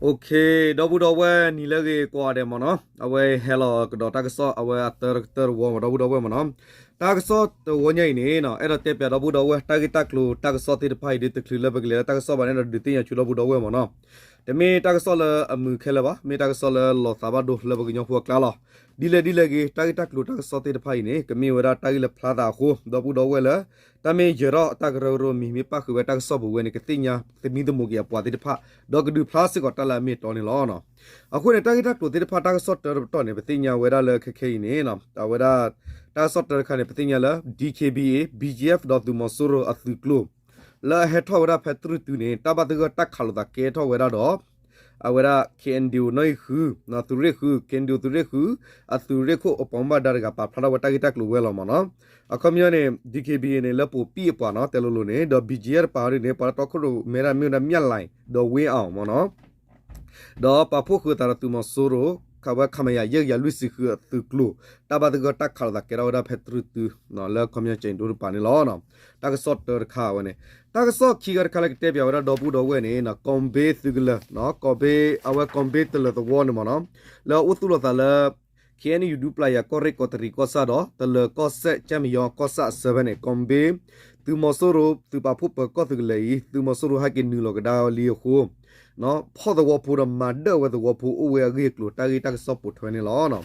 Okay, ဒီပုၢ်ဒီဝဲၢ် နံၤလၢအဂ့ၤကိးဂၤဒဲးမ့ၢ်နီၤ, အဝဲဟဲလီၤကဒီးတၢ်ကစီၣ် အဝဲအတၢတကတၢၢ်တဝီမ့ၢ် ဒီပုၢ်ဒီဝဲၢ်မ့ၢ်နီၤ. တၢ်ကစီၣ်တဝီညါအံၤန့ၣ် အဲၣ်ဒိးတဲပၠးဒီပုၢ်ဒီဝဲၢ် တၢ်ဂ့ၢ်တၢ်ကျိၤတၢ်ကစီၣ်သ့ၣ်တဖၣ်အံၤ ဒ်တချုးလၢပကလဲၤလၢတၢ်ကစီၣ်ဘၣ်န့ၣ်ဒီး ဒုးသ့ၣ်ညါဆူဒီပုၢ်ဒီဝဲၢ်မ့ၢ်နီၤ. တမ့ၢ်တၢ်ကစီၣ်လၢအမုာ်ခဲလၢာ်ဘၣ်, မ့ၢ်တၢ်ကစီၣ်လၢလီၤသးဘၣ်ဒိလၢပကညီဖိအကျါလီၤ. ဒ်လဲၣ်ဒ်လဲၣ်ဂ့ၤ တၢ်ဂ့ၢ်တၢ်ကျိၤတၢ်ကစီၣ်သ့ၣ်တဖၣ်အံၤန့ၣ် ကမ့ၢ်ဝဲဒၣ်တၢ်ဂ့ၢ်လၢဖျါသးအဃိ ဒီပုၢ်ဒီဝဲၢ်လၢ တၢ်မ့ၢ်ယၢၤထီၣ်တၢ်ကရၢကရိမံၤ မ့ၢ်ပၣ်ဃုာ်ဝဲတၢ်ကစီၣ်ပူၤဝဲန့ၣ် ကသ့ၣ်ညါသမံသမိးက့ၤအပှၤသ့ၣ်တဖၣ် ဒီးကဒုးဖျါစ့ၢ်ကီးတၢ်လၢအမ့ၢ်အတီန့ၣ်လီၤ. အဃိန့ၣ် တၢ်ဂ့ၢ်တၢ်ကျိၤသ့ၣ်တဖၣ် တၢ်ကစီၣ်တၢတပတီၢ်န့ၣ် ပသ့ၣ်ညါဝဲဒၣ်လၢခဲခဲအံၤန့ၣ် အဝဲဒၣ် တၢ်ကစီၣ်တၢတခါန့ၣ် ပသ့ၣ်ညါလၢ DKBA BGF ဒီးသုးမီၤစိရိၤအသုးကျိၤ လၢအဟဲထီၣ်ဝဲဒၣ်ဖဲတြုၢ်တုန့ၣ် တၢ်ဘၣ်သဂၢၢ်တၢ်ခးလိာ်သးကဲထီၣ်ဝဲဒၣ်ဒီး အဝဲဒၣ် KNDO နီၣ်ဂံၢ်ဃု သုးရ့ၣ်ဃု KNDO သုးရ့ၣ်ဃု အသုးရ့ၣ်ခိၣ်အပှၤမူဘၣ်ဒါတဂၤ ပာ်ဖျါထီၣ်ဝဲတၢ်ဂ့ၢ်တၢ်ကျိၤဝဲလီၤမ့ၢ်နီၤ. အခီပညီန့ၣ် DKBA န့ၣ် လၢပိာ်ပံၣ်အပှၤနီၤ တဲလိၤလိၤန့ၣ် ဒီး BGF တပၤဒ်န့ၣ် ပှၤလၢတီခိၣ်ရိၣ်မဲဒၣ်မ့ၢ်ဝဲဒၣ် မြလန် ဒီး ဝ့အီၤ မ့ၢ်နီၤ. ဒီးပာ်ဖှိၣ်ဃုာ်အသးဒီးသုးမီၤစိရိၤ ခးဝဲ ခမရ ယဲၢ်ကယၤလွံၢ်ဆံဃုအသုးကျိၤ တၢ်ဘၣ်သဂၢၢ်တၢ်ခးလိာ်သးကဲထီၣ်ဝဲဒၣ်ဖဲတြုၢ်တု လၢခီပညီကၠဲးဒိတပၤန့ၣ်လီၤ. တၢ်ကစီၣ်တၢတခါဝဲန့ၣ် တၢ်ကစီၣ်ခံခါတခါလၢကတဲပၠးဝဲဒၣ်ဒီပုၢ်ဒီဝဲၢ်န့ၣ် ကီၢ်ဘ့သုးကလၢၤ ကီၢ်ဘ့ အဝဲကီၢ်ဘ့တလၢၤသဝီန့ၣ်မ့ၢ်နီၤ လၢအအိၣ်သူၣ်လီၤသးလၢ KNU ဒူပျၢ်ယၤကီၢ်ရ့ၣ်ကီးတရံးကီၢ်ဆၣ်ဒီး တလၢၤကီၢ်စဲၣ် ကၠၢ်မံယီၤကီၢ်ဆၣ်အစၢဖဲန့ၣ် ကီၢ်ဘ့ သုးမီၤစိရိၤသုးပာ်ဖှိၣ်ပၢၤကီၢ်သုးကလၢၤအံၤ သုးမီၤစိရိၤဟဲက့ၤနုာ်လီၤကဒါလံအဃိ ဖီၣ်သဝီဖိဒီးမၤဒၢၣ်ဝဲသဝီဖိအိၣ်ဝဲအဂ့ၢ်အကျိၤ တၢ်ဂ့ၢ်တၢ်ကစီၣ်ပိာ်ထွဲန့ၣ်လီၤ.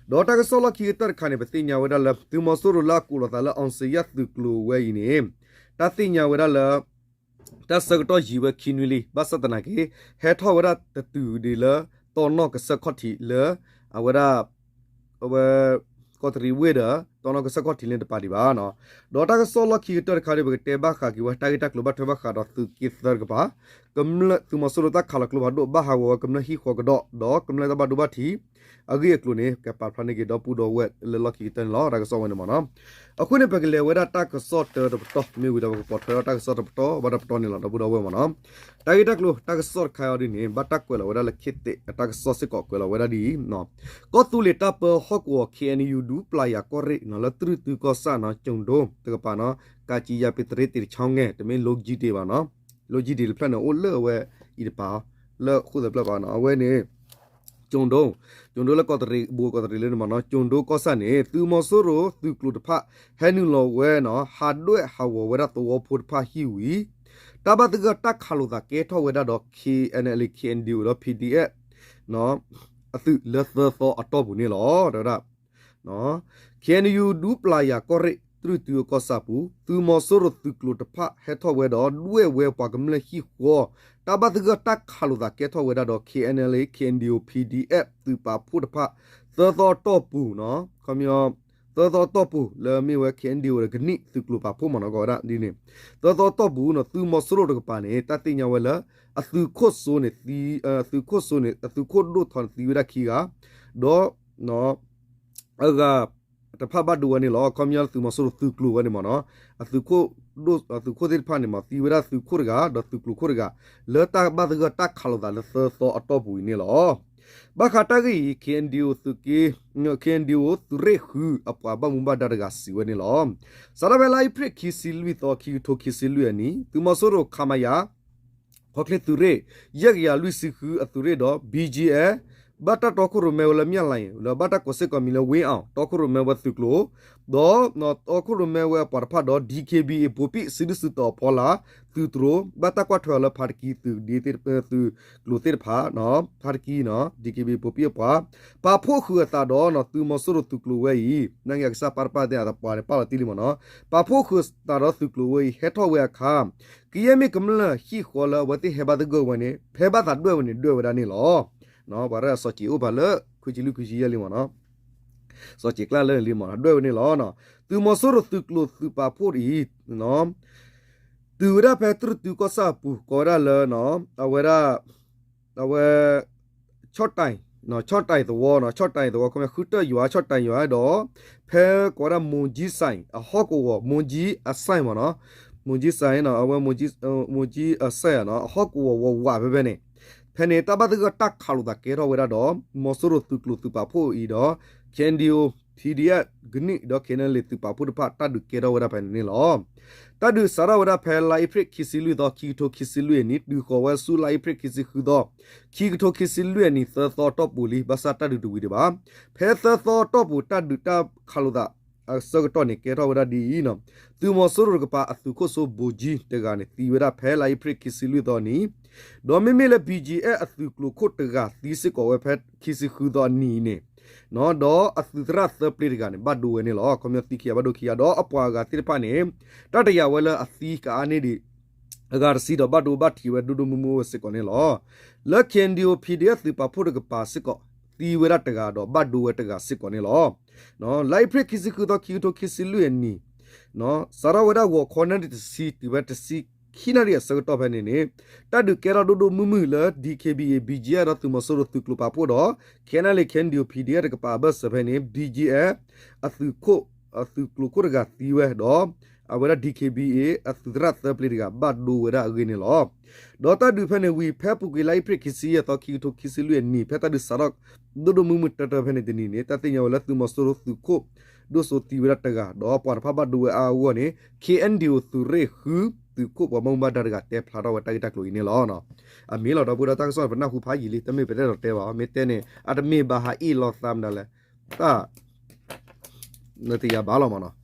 ဒီးတၢ်ကစီၣ်လီၢ်ခံကတၢၢ်တခါန့ၣ် ပသ့ၣ်ညါဝဲဒၣ်လၢ သုးမီၤစိရိၤလၢအကူးလိာ်သးလၢ အောင်ဇေယျ သုးကျိၤဝဲအံၤန့ၣ် တၢ်သ့ၣ်ညါဝဲဒၣ်လၢ တၢ်ဆၢကတီၢ်ယံာ်ဝဲခံနွံလံ ဘၣ်ဆၣ်သနာ်က့ ဟဲထီၣ်ဝဲဒၣ်တတုၤဒံးလၢ တီနီၢ်ကစၢၢ်ခီၣ်ထံးလၢ အဝဲဒၣ် အဝဲ ကီးတရံးဝ့ၢ်ဒီး တီနီၢ်ကစၢၢ်ခီၣ်ထံးလၢတပၤဒံးဘၣ်နီၤ. ဒီးတၢ်ကစီၣ်လီၢ်ခံကတၢၢ်တခါဒီး ပကတဲဘၣ်ဃးက့ၤဝဲ တၢ်ဂ့ၢ်တၢ်ကျိၤဘၣ်ထွဲဘၣ်ဃးဒီးသုးက့သၢတကပၤ ကမျၢၢ်သုးမီၤစိရိၤတၢ်ခးလီၤကျိဖးဒိၣ် ဘၣ်ဟးဂီၤဝဲကမျၢၢ်ဟံၣ်ဃီကဒီး ဒီးကမျၢၢ်တၢ်ဘၣ်ဒိဘၣ်ထံး အဂ့ၢ်အကျိၤန့ၣ် ကပာ်ဖျါန့ၢ်က့ၤဒီပုၢ်ဒီဝဲၢ်လၢလီၢ်ခံကတၢၢ်န့ၣ်လီၤ. တၢ်ကစီၣ်ဝဲန့ၣ်မ့ၢ်နီၤ. အဃိန့ၣ် ပကလဲၤဝဲဒၣ်တၢ်ကစီၣ်တၢတပတီၢ် မ့ၢ်ဝံၤဒီးပကပိာ်ထွဲဒီးတၢ်ကစီၣ်တပတီၢ် ဘၣ်တပတီၢ်န့ၣ်လီၤ ဒီပုၢ်ဒီဝဲၢ်မ့ၢ်နီၤ. တၢ်ဂ့ၢ်တၢ်ကျိၤ တၢ်ကစီၣ်တခါအံၤဒ်န့ၣ် ဘၣ်တၢ်ကွဲးလီၤဝဲဒၣ်လၢခ့သ့း အတၢ်ကစီၣ်စ့ၢ်ကီးကွဲးလီၤဝဲဒၣ်ဒ်အံၤ ကီၢ်သူလ့ၤတၢ်ပၢဟီၣ်ကဝီၤ KNU ဒူပျၢ်ယၤကီၢ်ရ့ၣ်နီၤ လၢတြုၢ်တုကီၢ်ဆၣ်နီၤ ကၠိၤဒိတကပၤနီၤ ကၠံယၤပ့တရ့တံးတဆီငဲ တမ့ၢ် လိကၠံတ့ၢ်ဘၣ်နီၤ လိကၠံတ့ၢ်တဖျၢၣ်န့ၣ် အိၣ်လၢအဝဲအံၤတပၤ လၢဃိၣ်သၢဖျၢၣ်ပၤနီၤ အဝဲန့ၣ် ကၠိၤဒိ ကၠိၤဒိလၢကီးတရံး ဘူးကီးတရံးလၢန့ၣ်မ့ၢ်နီၤ ကၠိၤဒိကီၢ်ဆၣ်န့ၣ် သုးမီၤစိရိၤသုးကျိၤတဖၣ် ဟဲနုာ်လီၤဝဲနီၤ ဟးဒွဲၣ်ဟးဂီၤဝဲဒၣ်သဝီဖိတဖၣ်ဟံၣ်ဝံၤ တၢ်ဘၣ်သဂၢၢ်တၢ်ခးလိာ်သးကဲထီၣ်ဝဲဒၣ်ဒီး KNLA KNDO ဒီး PDF အသုးလၢသၢသီအတီၢ်ပူၤန့ၣ်လီၤ. တဲဝဲဒၣ် KNU ဒူပျၢ်ယၤကီၢ်ရ့ၣ် တြုၢ်တုကီၢ်ဆၣ်ပူၤ သုးမီၤစိရိၤသုးကျိၤတဖၣ်ဟဲထီၣ်ဝဲဒီး ဒွဲၣ်ဝဲပှၤကမျၢၢ်ဟံၣ်ဃီ တၢ်ဘၣ်သဂၢၢ်တၢ်ခးလိာ်သးကဲထီၣ်ဝဲဒၣ်ဒီး KNLA KNDO PDF သုးပာ်ဖှိၣ်တဖၣ် သၢသီအတီၢ်ပူၤနီၤ ခီပညီ သၢသီအတီၢ်ပူၤလၢမ့ၢ်ဝဲ KNDO ဒီးကနံၣ်သုးကျိၤပာ်ဖှိၣ်မ့ၢ်နီၤ ကိးဝဲဒၣ်ဒ်န့ၣ် သၢသီအတီၢ်ပူၤနီၤ သုးမီၤစိရိၤတကပၤန့ၣ် တၢ်သ့ၣ်ညါဝဲလၢ အသုးခိၣ်စိန့ၣ် သုးခိၣ်စိန့ၣ် အသုးခိၣ်ဒိၣ်ထီၣ်န့ၣ်သံဝဲဒၣ်ခံဂၤ ဒီး အဂၤတဖၣ်ဘၣ်ဒိဝဲန့ၣ်လီၤ. ခီပညီသုးမီၤစိရိၤသုးကျိၤဝဲန့ၣ်မ့ၢ်နီၤ အသုးခိၣ်ဒိၣ် အသုးခိၣ်သ့ၣ်တဖၣ်န့ၣ်မ့ၢ် သံဝဲဒၣ်သုးခိၣ်တဂၤ ဒီးသုးကျိၤခိၣ်တဂၤ လၢတၢ်ဘၣ်သဂၢၢ်တၢ်ခးလိာ်သးလၢသၢသီအတီၢ်ပူၤအံၤန့ၣ်လီၤ. ဘၣ်ဃးတၢ်ဂ့ၢ်အံၤ KNDO သုးက့ KNDO သုးရ့ၣ်ဃုအပှၤဘၣ်မူဘၣ်ဒါတဂၤစံးဝဲန့ၣ်လီၤ. စးထီၣ်ဖဲလါအ့ဖြ့ၣ်ခံဆံလွံၢ်သီ ခံကထိခံဆံလွံၢ်အနံၣ် သုးမီၤစိရိၤ ခမရ ခီၣ်ချ့သုးရ့ၣ် ယဲၢ်ကယၤလွံၢ်ဆံဃုအသုးရ့ၣ်ဒီး BGF ဘၣ်တၢ်တီခိၣ်ရိၣ်မဲဝဲလၢ မြလန် ဒီးဘၣ်တၢ်ကိးစ့ၢ်ကီးမံၤလၢ ဝ့အီၤ တီခိၣ်ရိၣ်မဲဝဲသုးကျိၤ ဒီးတီခိၣ်ရိၣ်မဲဝဲအပှၤတဖၣ်ဒီး DKBA ပိာ်ပံၣ်စုဒုၣ်စုတီၤအဖီလာ် သုးတြိၤ ဘၣ်တၢ်ကွၢ်ထွဲအီၤလၢဖါတကံသုး သုးကျိၤသ့ၣ်တဖၣ် ဖါတကံနီၤ DKBA ပိာ်ပံၣ်အပှၤ ပာ်ဖှိၣ်ဃုာ်အသးဒီးသုးမီၤစိရိၤသုးကျိၤဝဲအံၤ နာ်က့အကစၢ်ပၢ်တပၢ်သ့ၣ်အသးပှၤန့ၣ် ပာ်လီၤတံၢ်လံမ့ၢ်နီၤ ပာ်ဖှိၣ်ဃုာ်သးဒီးသုးကျိၤဝဲအံၤ ဟဲထီၣ်ဝဲအခါ ကယဲၢ်မ့ၢ်ကမျၢၢ်ဟံၣ်ဃီလၢအဝဲသ့ၣ်ဟဲဘၣ်သဂၢၢ်ဝဲန့ၣ် ဖဲဘၣ်သးဒွဲၣ်ဝဲန့ၣ် ဒွဲၣ်ဝဲဒၣ်န့ၣ်လီၤ. ပှၤရဲၣ်စီၤစံးအိၣ်ဖးလၢ ခွံဆံလွံၢ်ခွံဆံယဲၢ်လံမ့ၢ်နီၤ စီၤစံးကျၢ်လၢန့ၣ်လံမ့ၢ်နီၤ ဒွဲၣ်ဝဲန့ၣ်လီၤ. သုးမီၤစိရိၤသုးကျိၤသုးပာ်ဖှိၣ်အံၤ တုၤဝဲဒၣ်ဖဲတြုၢ်တုကီၢ်ဆၣ်အပူၤ ကိးဝဲဒၣ်လၢ အဝဲဒၣ် အဝဲ ဆီၣ်တၢ် ဆီၣ်တၢ်သဝီ ဆီၣ်တၢ်သဝီ ခီပညီ ဃုတၢၣ်ယွၤ ဆီၣ်တၢ်ယွၤဒီး ဖဲကိးဝဲဒၣ် မူၤကၠံစဲၣ် အဟီၣ်ကဝီၤ မူၤကၠံအစဲၣ်မ့ၢ်နီၤ မူၤကၠံစဲၣ် အဝဲ မူၤကၠံအစဲၣ်နီၤ အဟီၣ်ကဝီၤဝးဝးဖဲဖဲန့ၣ် ဖဲန့ၣ် တၢ်ဘၣ်သဂၢၢ်တၢ်ခးလိာ်သးကဲထီၣ်ဝဲဒၣ်ဒီး မီၤစိရိၤသုးကျိၤသုးပာ်ဖှိၣ်အံၤဒီး KNDO PDF ကနံၣ်ဒီး KNLA သုးပာ်ဖှိၣ်တဖၣ် တၢ်ဒုးကဲထီၣ်ဝဲဒၣ်ဖဲန့ၣ်န့ၣ်လီၤ. တၢ်ဒုးစးထီၣ်ဝဲဒၣ်ဖဲလါအ့ဖြ့ၣ်ခံဆံလွံၢ်သီ ခံကထိခံဆံလွံၢ်အနံၤ တုၤဃီၤဝဲဆူလါအ့ဖြ့ၣ်ခံဆံဃုသီ ခံကထိခံဆံလွံၢ်အနံၤ သၢသီအတီၢ်ပူၤလံ ဘၣ်ဆၣ်တၢ်ဒုးတဝံၤဒံးဘၣ်. ဖဲသၢသီအတီၢ်ပူၤ တၢ်ဒုးတၢ်ခးလိာ်သးအဆၢကတီၢ်န့ၣ် ကဲထီၣ်ဝဲဒၣ်ဒ်အံၤ, သုးမီၤစိရိၤတကပၤအသုးခိၣ်စိဘိကၠံတဂၤန့ၣ် သံဝဲဒၣ်ဖဲလါအ့ဖြ့ၣ်ခံဆံလွံၢ်သီအနံၤ, ဒီးမ့မ့ၢ်လၢ BGF အသုးကျိၤခိၣ်တဂၤသံစ့ၢ်ကီးဝဲဖဲခံဆံဃုသီအနံၤအံၤန့ၣ်, ဒီးအသုးသရၣ်သၢပျ့တဂၤန့ၣ် ဘၣ်ဒိဝဲန့ၣ်လီၤ. ခီပညီသံခံဂၤဘၣ်ဒိခံဂၤ ဒီးအပှၤအဂၤသ့ၣ်တဖၣ်န့ၣ် တၢ်တယာ်ဝဲလၢအသံကအါန့ၢ်ဒံး အဂၤတဆံဒီးဘၣ်ဒိဘၣ်ထံးဝဲဒိၣ်ဒိၣ်မုၢ်မုၢ်ဝဲစ့ၢ်ကီးန့ၣ်လီၤ. လၢ KNDO PDF သုးပာ်ဖှိၣ်တကပၤစ့ၢ်ကီး သံဝဲဒၣ်တဂၤဒီးဘၣ်ဒိဝဲတဂၤစ့ၢ်ကီးန့ၣ်လီၤ. လါအ့ဖြ့ၣ်ခံဆံဃုသီ ခံကထိခံဆံလွံၢ်အနံၤ စးထီၣ်ဝဲဒၣ်ဂီၤခီနၣ်ရံၣ်တဆံ တုၤဖဲတဆံခံနၣ်ရံၣ်အဆၢကတီၢ်ဖဲန့ၣ်န့ၣ် တၢ်ဒုးကဲထီၣ်ဒိၣ်ဒိၣ်မုၢ်မုၢ်လၢ DKBA BGF ဒီးသုးမီၤစိရိၤသုးကျိၤပာ်ဖှိၣ်ဒီး KNLA KNDO PDF တကပၤအဘၢၣ်စၢၤဖဲန့ၣ် BGF အသုးခိၣ် အသုးကျိၤခိၣ်တဂၤသံဝဲဒီး အဝဲဒၣ် DKBA အသုးသရၣ်သၢပျ့တဂၤဘၣ်ဒိဝဲဒၣ်အဂ့ၢ်န့ၣ်လီၤ. ဒီးတၢ်ဒုးဖဲန့ၣ်ဝံၤ ဖဲအပူၤကွံာ်လါအ့ဖြ့ၣ်ခံဆံယဲၢ်သီ ခံကထိခံဆံလွံၢ်အနံၤ ဖဲတၢ်ဒုးစးထီၣ်ဒိၣ်ဒိၣ်မုၢ်မုၢ်တၢတၢဖဲန့ၣ်တနံၤန့ၣ် တၢ်သ့ၣ်ညါဝဲလၢသုးမီၤစိရိၤသုးခိၣ်ဒိၣ်စိသံဝဲဒၣ်တဂၤ ဒီးပှၤတဖၣ်ဘၣ်ဒိဝဲအါအါဂီၢ်ဂီၢ်န့ၣ် KNDO သုးရ့ၣ်ဃု သုးခိၣ်ပှၤဘၣ်မူဘၣ်ဒါတဂၤတဲဖျါထီၣ်ဝဲတၢ်ဂ့ၢ်တၢ်ကျိၤအံၤန့ၣ်လီၤ. အမ့ၢ်လီၤဒီပုၢ်ဒီဝဲၢ်တၢ်ကစီၣ်န့ၣ် ပနၢ်ဟူဖးယံာ်လံ တမ့ၢ်ပတဲဒီးတဲဘၣ် မ့ၢ်တဲန့ၣ် အတမ့ၢ်ဘၣ်ဟးအ့ၣ်လိာ်သးမနုၤလဲၣ် တၢ် နတယာ်ဘၣ်လီၤမးနီၤ.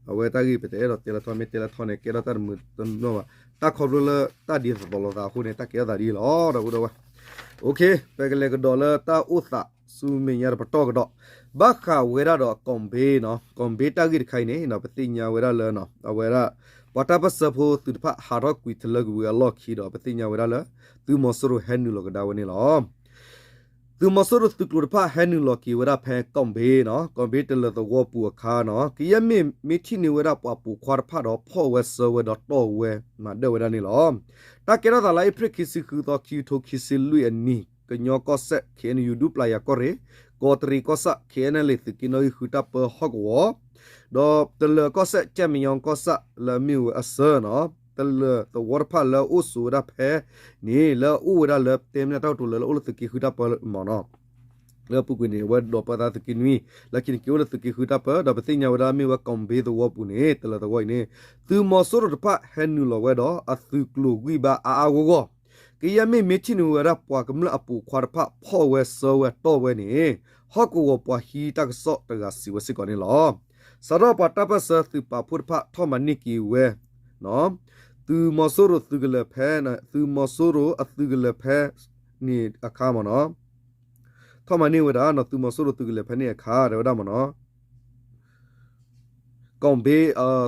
အဝဲတၢ်ဂ့ၢ်ပတအဲၣ်ဒိးတဲလၢထီၣ် မ့ၢ်တဲလၢထီၣ်န့ၣ် ကဲထီၣ်တၢ်တမုာ်တနီၢ်ဘၣ်. တၢ်ခီဖျိလၢတၢ်ဒ်သိးသိးလိာ်သးအဃိန့ၣ် တၢ်ကဲထီၣ်သးဒ်အံၤလီၤ ဒီပုၢ်ဒီဝဲၢ်. ပကလဲၤကဒီးလၢတၢ်အိၣ်သးဆူမဲာ်ညါတပတီၢ်ကဒီး ဘၣ်ဃးဝဲဒၣ်ဒီးကီၢ်ဘ့နီၤ ကီၢ်ဘ့တၢ်ဂ့ၢ်တခါအံၤန့ၣ် ပသ့ၣ်ညါဝဲဒၣ်လၢ အဝဲဒၣ် ပှၤတၢ်ပၢၢ်ဆၢဖိသုးတဖၣ်ဟးထီၣ်ကွံာ်တလၢကွံာ်ဝံၤအလီၢ်ခံဒီး ပသ့ၣ်ညါဝဲဒၣ်လၢ သုးမီၤစိရိၤဟဲနုာ်လီၤကဒါဝဲန့ၣ်လီၤ. သုးမီၤစိရိၤသုးကျိၤတဖၣ်ဟဲနုာ်လီၤက့ၤဝဲဒၣ်ဖဲကီၢ်ဘ့နီၤ ကီၢ်ဘ့တလၢၤသဝီပူၤအခါနီၤ ကယဲၢ်မ့ၢ်မ့ၢ်ထံၣ်န့ၢ်ဝဲဒၣ်ပှၤပိာ်ခွါတဖၣ်ဒီးဖီၣ်ဝဲစၢၤဝဲဒီးတီၢ်ဝဲမၤဒၢၣ်ဝဲဒၣ်န့ၣ်လီၤ. တၢ်ကဲထီၣ်သးလါအ့ဖြ့ၣ်ခံဆံဃုသီ ခံကထိခံဆံလွံၢ်အနံၤ ကညီကီၢ်စဲၣ် KNU ဒူပျၤယၤကီၢ်ရ့ၣ် ကီးတရံးကီၢ်ဆၣ် KNLA သုးက့နီၣ်ဂံၢ်ဃုတၢ်ပၢဟီၣ်ကဝီၤ ဒီးတလၢၤကီၢ်စဲၣ် ကၠဲၣ်မညီကီၢ်ဆၣ် လၢအမ့ၢ်ဝဲအစၢနီၤ တလၢၤသဝီတဖၣ်လၢအအိၣ်ဆိးဝဲဒၣ်ဖဲန့ၣ် လၢအအိၣ်ဝဲဒၣ်လၢတဲမ့ၢ်တၢ်ကတိၤလၢ လၢအိၣ်လၢသုးက့ဃုတၢ်ပၢမ့ၢ်နီၤ လၢအပူၤကွံာ်န့ၣ် အဝဲဒိးပၢသးသုးက့နွံ လၢခံန့ၣ်က့ၤအိၣ်လၢသုးက့ဃုတၢ်ပၢ ဒီးပသ့ၣ်ညါဝဲဒၣ်မ့ၢ်ဝဲကီၢ်ဘ့သဝီပူၤန့ၣ် တလၢၤသဝီအံၤန့ၣ် သုးမီၤစိရိၤတဖၣ်ဟဲနုာ်လီၤဝဲဒီးအသုးကျိၤဂံၢ်ဘါအါအါဂီၢ်ဂီၢ် ကယဲၢ်မ့ၢ်မ့ၢ်ထံၣ်န့ၢ်ဝဲဒၣ်ပှၤကမျၢၢ်အပိာ်ခွါတဖၣ်ဖီၣ်ဝဲစၢၤဝဲတီၢ်ဝဲန့ၣ် ဟီၣ်ကဝီၤပှၤဟံးတၢ်ကစီၣ်တဂၤစံးဝဲစ့ၢ်ကီးန့ၣ်လီၤ. စးထီၣ်ပှၤတၢ်ပၢၢ်ဆၢသုးပာ်ဖှိၣ်တဖၣ်ထီၣ်မၤန့ၢ်က့ၤဝဲ သုးမီၤစိရိၤသုးကလၢၤဖဲ သုးမီၤစိရိၤအသုးကလၢၤဖဲန့ၣ်အခါမ့ၢ်နီၤ ထီၣ်မၤန့ၢ်ဝဲဒၣ် သုးမီၤစိရိၤသုးကလၢၤဖဲန့ၣ်အခါ တဲဝဲဒၣ်မ့ၢ်နီၤ ကီၢ်ဘ့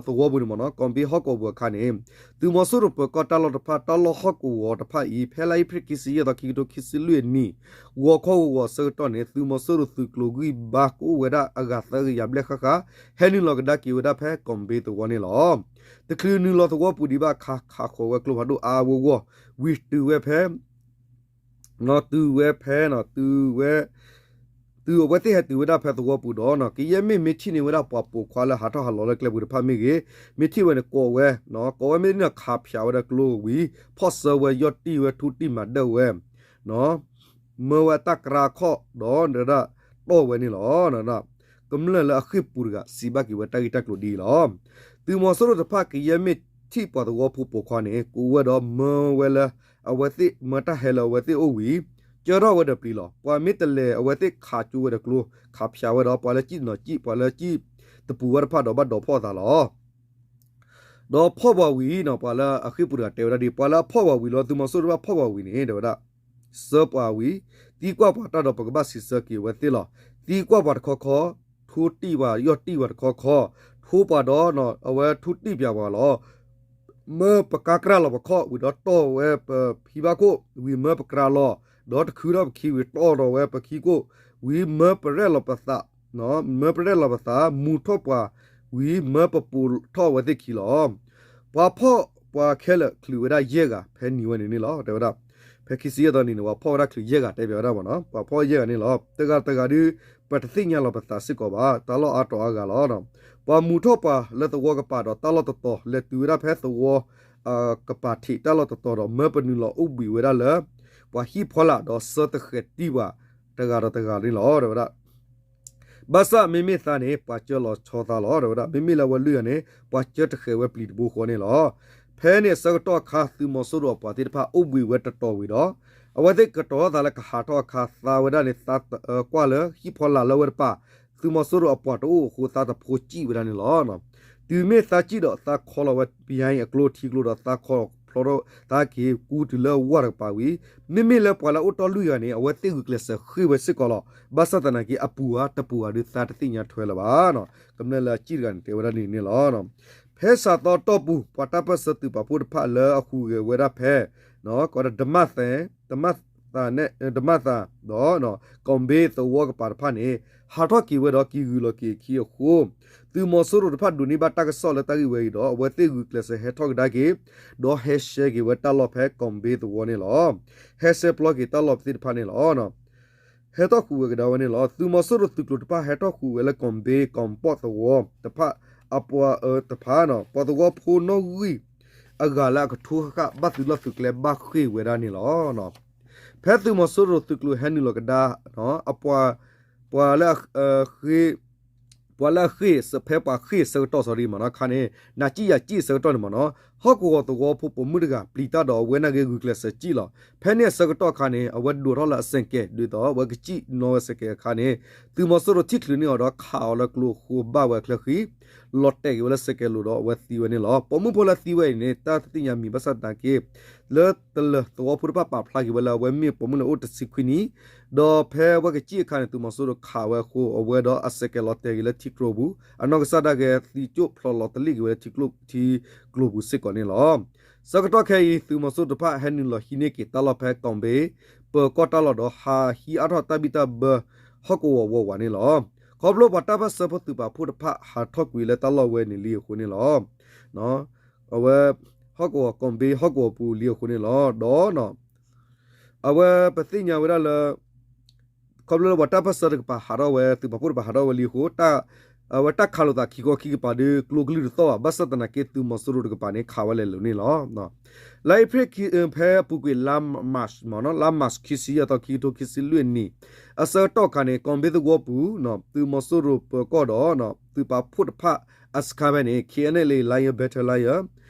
သဝီပူၤန့ၣ်မ့ၢ်နီၤ ကီၢ်ဘ့ဟီၣ်ကဝီၤပူၤအခါန့ၣ် သုးမီၤစိရိၤပၢၤကီၢ်တၢ်လီၢ်တဖၣ် တၢ်လီၢ်ဟီၣ်ကဝီၤတဖၣ်အံၤ ဖဲလါအ့ဖြ့ၣ်ခံဆံယဲၢ်သီ ခံကထိခံဆံလွံၢ်အနံၤ ဂီၤခီဂီၤဂီၤအဆၢကတီၢ်န့ၣ် သုးမီၤစိရိၤသုးကျိၤဂံၢ်ဘါကအိၣ်ဝဲဒၣ်အဂၤသၢကယၤဘျဲၣ်ဃၣ်ဃၣ် ဟဲနုာ်လီၤကဒါက့ၤဝဲဒၣ်ဖဲကီၢ်ဘ့သဝီန့ၣ်လီၤ. တချုးနုာ်လီၤသဝီပူၤဒံးဘၣ်အခါ ခးဃီၤဝဲကျိဖးဒိၣ်အါအါဂီၢ်ဂီၢ် ဝံၤတုၤဝဲဖဲ တုၤဝဲဖဲ တုၤဝဲ တုၤအဝဲသ့ၣ်ဟဲတုၤဝဲဒၣ်ဖဲသဝီပူၤဒီး ကယဲၢ်မ့ၢ်မ့ၢ်ထံၣ်န့ၢ်ဝဲဒၣ်ပှၤပိာ်ခွါလၢဟးထီၣ်ဟးလီၤလၢကျဲပူၤတဖၣ်မ့ၢ်ဂ့ၤ, မ့ၢ်ထံၣ်ဝဲန့ၣ် ကိးဝဲ, ကိးဝဲမ့ၢ်န့ၣ်ခးဖၠးဝဲဒၣ်ကျိဝံၤ ဖီၣ်စၢၤဝဲယီၢ်တံၢ်ဝဲထူတံၢ်မၤဒၢၣ်ဝဲ မၢဝဲတၢ်ကြၢးခီၣ်ဒီး တီၢ်ဝဲန့ၣ်လီၤ. ကမျၢၢ်လၢအဃ့ၢ်ပူၤတဂၤ စံးဘၣ်က့ၤဝဲတၢ်ဂ့ၢ်တၢ်ကျိၤဒ်အံၤလီၤ. သုးမီၤစိရိၤတဖၣ်ကယဲၢ်မ့ၢ်ထံၣ်ပှၤသဝီဖိပိာ်ခွါန့ၣ် ကိးဝဲဒီးမၢဝဲလၢ အဝဲသ့ၣ်မၢတၢ်ဟဲလၢအဝဲသ့ၣ်အိၣ်ဝံၤ ကၢထီၣ်ဝဲဒီးပျံၤလီၤ. ပှၤမ့ၢ်တလဲၤအဝဲသ့ၣ်ခးကၠိဝဲဒီးကျိ ခးဖၠးဝဲဒီး ပှၤလၢစံၣ်နီၤစံၣ် ပှၤလၢစံၣ်တပူၤဝဲတဖၣ်ဒီးဘၣ်ဒိးဖီၣ်အသးလီၤ. ဒီးဖီၣ်ပှၤဝံၤ ပှၤလၢအဃ့ၢ်ပူၤတဂၤတဲဝဲဒၣ်ဒ် ပှၤလၢအဖီၣ်ပှၤဝံၤလီၤ သုးမီၤစိရိၤတဖၣ်ဖီၣ်ပှၤဝံၤန့ၣ် တဲဝဲဒၣ် စၢပှၤဝံၤ သံကွၢ်ပှၤတၢ်ဒီးပကဘၣ်စံးဆၢက့ၤဝဲသ့ၣ်လီၤ. သံကွၢ်ပှၤတခီခီ ထူတံၢ်ပှၤယီၢ်တံၢ်ပှၤတခီခီ ထူပှၤဒီး အဝဲထူတံၢ်ပၠးပှၤလီၤ. မၢပကါကြၢးလီၤပခီၣ်ဝံၤဒီးတီၢ်ဝဲပဖံဘၣ်ခိၣ် ဝံၤမၢပကြၢးလီၤ ဒီးတခုထီၣ်ပခံဝံၤတီၢ်ဒီးဝဲပခံခိၣ် ဝံၤမၢပရဲၣ်လီၤပသး မၢပရဲၣ်လီၤပသး မူထီၣ်ပှၤ ဝံၤမၢပပိာ်ထီၣ်အဝဲသ့ၣ်ခံလီၤ. ပှၤဖီၣ်ပှၤခဲလၢာ်ချုးဝဲဒၣ်ယဲၢ်ဂၤ ဖဲနံၤဝဲန့ၣ်န့ၣ်လီၤ. တဲဝဲဒၣ် ဖဲခံဆံယဲၢ်သီနံၤန့ၣ် ပှၤဖီၣ်ဝဲဒၣ်ချုးယဲၢ်ဂၤ တဲပၠးဝဲဒၣ်မ့ၢ်နီၤ ပှၤဖီၣ်ယဲၢ်ဂၤန့ၣ်လီၤ. တဂၤတဂၤဒုး ပတသ့ၣ်ညါလီၤပသးစ့ၢ်ကီးဘၣ် တၢ်လီၢ်အါတီၤအါဂၤလီၤ. ပှၤမူထီၣ်ပှၤလၢသဝီကပၤဒီးတၢ်လီၢ်တတီၤ လဲၤတုၤဝဲဒၣ်ဖဲသဝီ ကပၤထံးတၢ်လီၢ်တတီၤဒီး မၢပနုာ်လီၤအိၣ်ဘှံးဝဲဒၣ်လၢ ပှၤဟံၣ်ဖီလာ်ဒီးစၢတဃဲးတံၢ်ပှၤ တဂၤဒီးတဂၤန့ၣ်လီၤ. တဲဝဲဒၣ် ဘၣ်ဆၣ်မ့မ့ၢ်သးန့ၣ် ပှၤကၢလီၤဆီသးလီၤ တဲဝဲဒၣ် မ့မ့ၢ်လၢအဝဲလွံၢ်ဂၤန့ၣ် ပှၤကၢတဃဲးဝဲပျံၤတဘိဃီန့ၣ်လီၤ. ဖဲန့ၣ်အဆၢကတီၢ်အခါ သုးမီၤစိရိၤအပှၤသ့ၣ်တဖၣ်အိၣ်ဘှံးဝဲတတီၤဝံၤဒီး အဝဲသ့ၣ်ကတီၤထီၣ်သးလၢကဟးထီၣ်အခါ သးဝဲဒၣ်န့ၣ် သးကွၢ်လၢဟံၣ်ဖီလာ်လၢအဝဲတပၤ သုးမီၤစိရိၤအပှၤတအိၣ်အဃိ သးတဖိစံၣ်ဝဲဒၣ်န့ၣ်လီၤ. တုၤမ့ၢ်သးစံၣ်ဒီးသးခီလီၤဝဲ ပယါအံၤအကျိထံကျိဒီး သးခီဖျိထီၣ်သးက့ၤကူတုၤလၢအဝၢ်တကပၤဝံၤ မ့မ့ၢ်လၢပှၤလၢအအိၣ်တီၢ်လွံၢ်ဂၤန့ၣ် အဝဲသ့ၣ်ဂုာ်ကျဲးစၢးဃ့ၢ်ဝဲစ့ၢ်ကီးလီၤ. ဘၣ်ဆၣ်သနာ်က့ အပူၤဧါတပူၤဧါဒုး သးတသ့ၣ်ညါထွဲလၢၤဘၣ်. ကမျၢၢ်လၢအစံၣ်တဂၤန့ၣ် တဲဝဲဒၣ်ဒ်န့ၣ်လီၤ. ဖဲစးသီတီၢ်ပူၤ ပှၤတၢ်ပၢၢ်ဆၢသုးပာ်ဖှိၣ်တဖၣ်လၢအဟူးဂဲၤဝဲဒၣ်ဖဲ ကီးဒၣ် ဒမၣ်သဲ ဒမၣ်သး ဒမၣ်သးဒီး ကီၢ်ဘ့သဝီကပၤတဖၣ်န့ၣ် ဟးထီၣ်က့ၤဝဲဒီးက့ၤဂုာ်လီၤက့ၤအခံအဃိ သုးမီၤစိရိၤတဖၣ်ဒိးန့ၢ်ဘၣ်တၢ်ကစီၣ်လၢတၢ်ဂ့ၢ်ဝဲအံၤဒီး အဝဲသ့ၣ်ဂုာ်ကျဲးစၢးဟဲထီၣ်ကဒါက့ၤ ဒီးဟဲရှဲက့ၤဝဲတၢ်လီၢ်ဖဲကီၢ်ဘ့သဝီန့ၣ်လီၤ. ဟဲရှဲပျီက့ၤတၢ်လီၢ်သ့ၣ်တဖၣ်န့ၣ်လီၤ. ဟဲထီၣ်ဃုာ်ဝဲကဒါဝဲန့ၣ်လီၤ. သုးမီၤစိရိၤသုးကျိၤတဖၣ်ဟဲထီၣ်ဃုာ်ဝဲလၢကီၢ်ဘ့ ကီၢ်ပီၣ်သဝီတဖၣ် အပှၤအၢတဖၣ် ပှၤသဝီဖိနီၣ်ဂံၢ်အဂၤလၢအကထိဃၣ်ဃၣ် ဘၣ်သုးလီၢ်သုးကျဲဘၣ်ဃ့ၢ်ဝဲဒၣ်န့ၣ်လီၤ. ဖဲသုးမီၤစိရိၤသုးကျိၤဟဲနုာ်လီၤကဒါ အပှၤ ပှၤလၢ ပှၤလၢအဃ့ၢ် ဖဲပှၤဃ့ၢ်ဆၢကတီၢ်စီၤဒံးမ့ၢ်နီၤ ခါန့ၣ် နၤစံၣ်ယၤစံၣ်ဆၢကတီၢ်န့ၣ်မ့ၢ်နီၤ ဟီၣ်ကဝီၤသဝီဖိပိာ်မုၣ်တဂၤ ပျံၤတၢ်ဒီးအဝဲနာ်က့ဂုာ်ကျဲးစၢးစံၣ်လီၤ. ဖဲန့ၣ်အဆၢကတီၢ်ခါန့ၣ် အဝဲဒိးထီၣ်လၢအစဲးကဲး ဒ်သိးအဝဲကစံၣ်နီၤဝဲစဲးကဲးအခါန့ၣ် သုးမီၤစိရိၤထံၣ်ချုးန့ၢ်အီၤဒီးခးအီၤလၢကျိအဃိဘၣ်ဝဲအချၢဃံ လီၤတဲာ်က့ၤဝဲလၢစဲးကဲးလိၤဒီးအဝဲသံဝဲန့ၣ်လီၤ. ပိာ်မုၣ်ဖိလၢသံဝဲအံၤန့ၣ် တၢ်တသ့ၣ်ညါမံၤဘၣ်ဆၣ်သနာ်က့ လၢတလၢၤသဝီဖိတဖၣ်ပာ်ဖျါက့ၤဝဲလၢအဝဲမ့ၢ်ပိာ်မုၣ်လၢအိၣ်တဆံခွံနံၣ် ဒီးဖဲအဝဲကစံၣ်အခါန့ၣ် သုးမီၤစိရိၤခးဝဲအဃိ အဝဲဒီးအစဲးကဲးလီၤတဲာ်က့ၤလၢထံကျိပူၤ အနီၢ်ကစၢ်ဒၣ်က့ၤသံကၠိၣ်ဖျိးလီၤတလ့ၣ်က့ၤဝဲလၢထံကျိ ထံကျိပူၤစ့ၢ်ကီးန့ၣ်လီၤ. ဆၢကတီၢ်ခဲအံၤ သုးမီၤစိရိၤတဖၣ်ဟဲနုာ်လီၤဟံးန့ၢ်က့ၤတၢ်လီၢ်ဖဲကီၢ်ဘ့ ပၢၤကီၢ်တၢ်လီၢ်ဒီးဟးဟံးအါထီၣ်တၢ်ဘံၣ်တၢ်ဘၢဟီၣ်ကဝီၤဝးဝးန့ၣ်လီၤ. ခီဖျိပှၤတၢ်ပၢၢ်ဆၢဖိသုးပာ်ဖှိၣ်တဖၣ်ဟးထီၣ်ကွံာ်လၢတၢ်လီၢ်ဝဲန့ၣ်လံအဃိန့ၣ်လီၤ. အဝဲ ဟီၣ်ကဝီၤကီၢ်ဘ့ဟီၣ်ကဝီၤပူၤလံအဃိန့ၣ်လီၤ. ဒီး အဝဲပသ့ၣ်ညါဝဲဒၣ်လၢ ခီဖျိလၢပှၤတၢ်ပၢၢ်ဆၢတကပၤဟးထီၣ်ဝဲ သုးပာ်ဖှိၣ်တကပၤဟးထီၣ်ဝဲလံအဃိ အဝဲတၢ်ခးလိာ်သးခံခီခံကပၤဒီး ကျိကလုၢ်တသီၣ်ဘၣ်. ဘၣ်ဆၣ်သနာ်က့သုးမီၤစိရိၤတကပၤန့ၣ် ခးဝဲလဲၤလိၤန့ၣ်လီၤ. လါအ့ဖြ့ၣ်ဖဲအပူၤကွံာ်လါ March မ့ၢ်နီၤ လါ March ခံဆံယဲၢ်သီ ခံကထိခံဆံလွံၢ်အနံၣ် အဆၢကတီၢ်အခါန့ၣ် ကီၢ်ဘ့သဝီပူၤ သုးမီၤစိရိၤပၢၤကီၢ်ဒီး သုးပာ်ဖှိၣ်တဖၣ်အစခါဖဲန့ၣ် K N L A Lion Battalion